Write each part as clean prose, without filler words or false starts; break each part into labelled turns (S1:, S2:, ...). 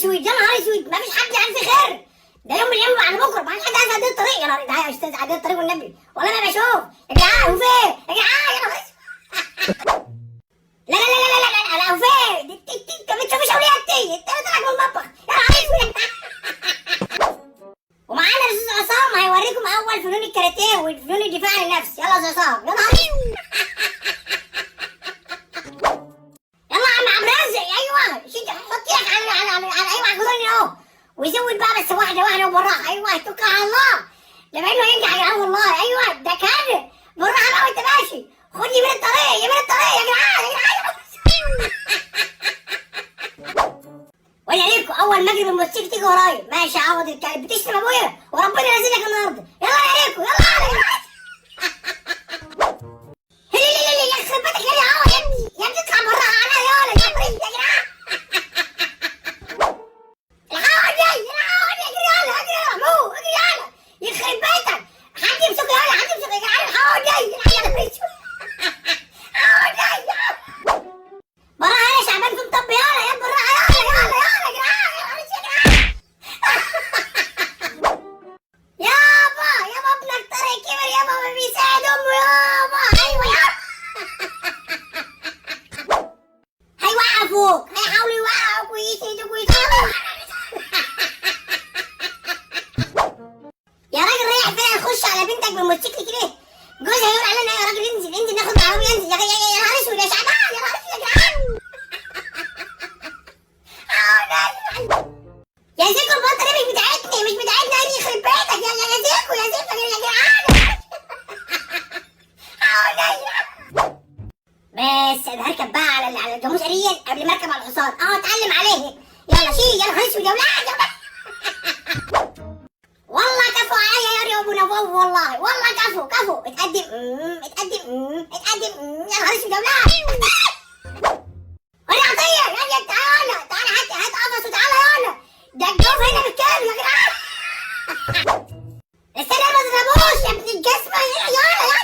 S1: اسود، يا نهار اسود، مفيش حد عارف خير. ده يوم من الايام بعد بكره ما حد عارف عدي الطريق. يا نهار ده يا استاذ، عدي الطريق والنبي، والله ما بشوف يا جدعان. هو فين يا جدعان؟ يا نهار اسود. لا لا لا لا لا لا لا، هو فين؟ انت ما بتشوفيش اولياء، انت طالع من المطبخ. يا نهار اسود. ومعانا الاستاذ عصام هيوريكم اول فنون الكاراتيه وفنون الدفاع عن النفس. يلا يا استاذ عصام. يا نهار اسود. يلا يا عم عبد الرازق. ايوه شد، حط ايدك على على على على ايوه على الجدران اهو، وزود بقى بس واحدة واحدة وبالراحه. ايوه اتوكل على الله، ده انه ينجح يا جدعان والله. ايوه ده كان بالراحة بقى وانت ماشي. خد يمين الطريق، يمين الطريق يا جدعان، يا جدعان. وانا عليكم اول ما اجري بالموتوسيكل تيجي ورايا. ماشي يا عوض الكلب، بتشتم ابويا وربنا ينزل لك النهارده. يلا عليكم، يلا يا جدعان. هلي لي لي يخرب بيتك يا عوض، يا ابني يا ابني اطلع بالراحة عليا. يلا يا ابني يا جدعان، الحقوني الحقوني، اجري يلا، اجري يا محمود، اجري يلا، يخرب بيتك. حد يمسكه يلا، حد يمسكه يا جدعان، الحقوني الحقوني. براها يا شعبان في مطب. يلا يا بالراحة، يلا يلا يلا يا جدعان، يا جدعان. يابا يابا ابنك طارق كبر يابا، ما بيساعد امه يابا. ايوه يابا، هيوقفوك، هيحاولوا يوقعوك ويسندوك ويطلعوك. يا راجل رايح فين؟ هنخش على بنتك بالموتوسيكل كده، جوزها يقول علينا يا راجل انزل انزل ناخد العربية، انزل يا يا نهار اسود يا شعبان، يا نهار اسود يا جدعان. يا زيكو البطة دي مش بتاعتني، مش بتاعتنا، يا يخرب بيتك يا يا زيكو، يا زيكو يا جدعان. بس انا هركب بقى على الجاموسة دي قبل ما اركب على الحصان، اتعلم عليه. يلا شيل، يا نهار اسود يا ولاد يا ولاد. والله كفو عليا يا ابو نواف، والله والله كفو كفو. اتقدم اتقدم اتقدم. يا نهار اسود يا ولاد. انا عطية يا تعالى تعالى، هات هات قفص وتعالى يلا، ده الجوف هنا بالكامل يا جدعان. استنى ما تضربوش يا ابن الجزمة. يلا يلا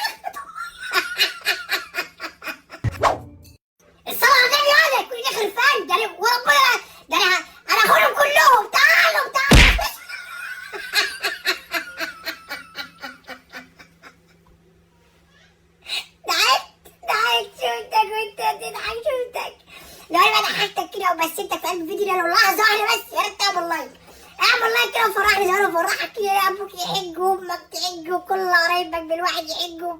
S1: الصلاة على النبي. يلا كل ده خرفان ده، وربنا ده انا هاخدهم كلهم. تعالوا تعالوا. ضحكت ضحكت، شفتك وانت بتضحك، شفتك. لو انا بقى ضحكتك كده وبسيتك في قلب الفيديو ده لو لحظة واحدة بس، يا ريت تعمل like، اعمل like كده وفرحني زي ما انا بفرحك كده. يا ابوك يحج وامك تحج وكل قرايبك بالواحد يحجوا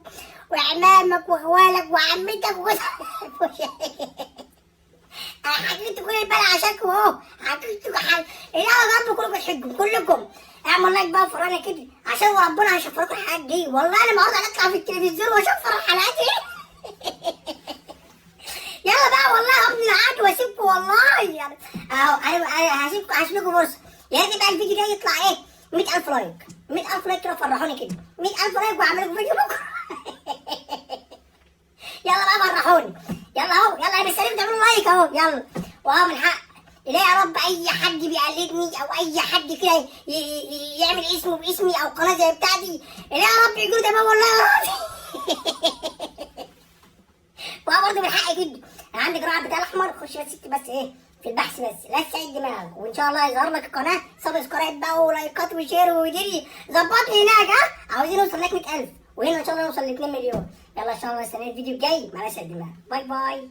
S1: وعمامك واخوالك وعمتك وجوزك. انا حكيت كل البلد عشانكم اهو، حكيت يا رب كلكم تحجوا كلكم. اعمل like بقى وفرحنا كده عشان وربنا هيشفركم الحلقات دي. والله انا ما اقدر اطلع في التلفزيون واشفر الحلقات دي. يلا بقى والله هبني العقد واسيبكم والله يعني اهو. انا هسيبكم، هسيبكم فرصة. يا ريت بقى الفيديو ده يطلع ايه 100,000 like، 100,000 like كده، فرحوني كده 100,000 like واعمل لكم فيديو بكره. يلا بقى فرحوني، يلا اهو، يلا انا مستنيكم تعملوا like اهو. يلا واهو من حق لا يا رب اي حد بيقلدني او اي حد كده يعمل اسمه باسمي او قناة زي بتاعتي، لا يا رب يقولوا تمام والله يا رب. وهو برضه من حقي جدا. انا عندي جراعه بتاع الاحمر، خش بس اكتب بس ايه في البحث بس، لا تسعد دماغك وان شاء الله يظهر لك القناة. subscribe بقى ولايكات و share ودني ظبطني هناك. ها عاوزين نوصل لك 100,000 وهنا ان شاء الله نوصل ل 2 مليون. يلا ان شاء الله استنى الفيديو الجاي مع سعد دماغك. bye bye.